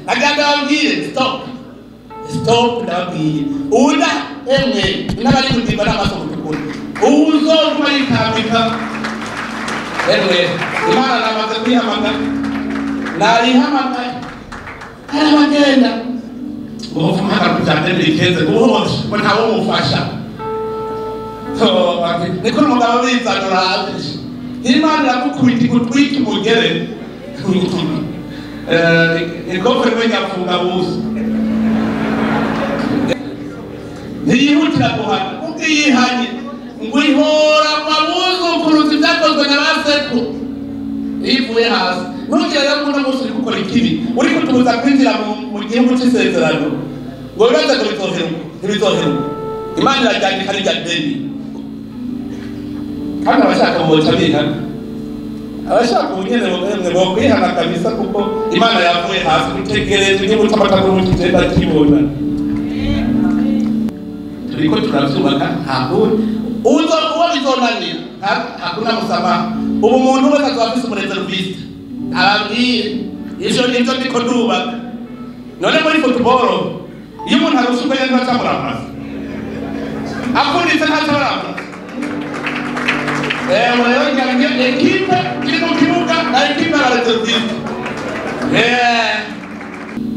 Aganda babwire stop stop, ndababwiye uda emwe n'abari kuzimba n'amaso mutukura uwuzoguma yitambika emwe Imana namaze kuyihamagara, nayihamagaye arabagenda ngo kubyandemikeze guhosha ngo ntawe umufasha. Niko umugabo bizanura hafi Imana iragukubita igutwika umugere ikofe rw'inyafunga buso ntiyihutira guhana kuko iyihanye ngo ihora abuzukuruza ibyakozwe na ba sekuru ivuye hasi. Ntugire rero uno munsi uri gukora ikibi uri kutubuza kwinjira mu gihugu cy'isezerano ngo bibaze ngo bizoheruka, ntibizoheruka. Imana iraryandika rirya deni, kandi abashaka boca bihana, abashaka ubunyene bumwe bokwihana kabisa, kuko Imana yavuye hasi gutegereza igihugu cy'amata n'ubuki kigenda kibona. Turiko turavyubaka, ntabwo uzo uwo bizonanira, hakuna musamaha. Ubu umuntu wese azoba afise umureserviste ababwire ivyo nivyo ndiko ndubaka. None muri football iyo umuntu arusha ubwenge ntaca murambaza, avunitse ntaca murambaza. Rero ngira ekipe iri mu kibuga na ekipe ya reserviste.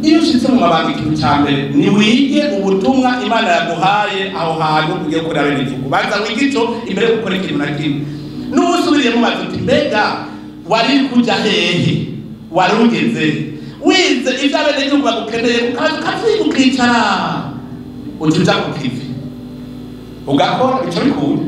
Iyo ushitse mu mabanga, ikintu ca mbere ni wige ubutumwa Imana yaguhaye aho hantu ugiye gukorera bene igihugu. Banza wige ico imbere yo gukora ikintu na kimwe. N'uwusubiriyemo baza uti mbega wari kuja hehe, wari ugeze wize ivyo abenegihugu bagukeneye, ukaza ukavyiga ukicara uca uja ku kivi ugakora ico bikunda.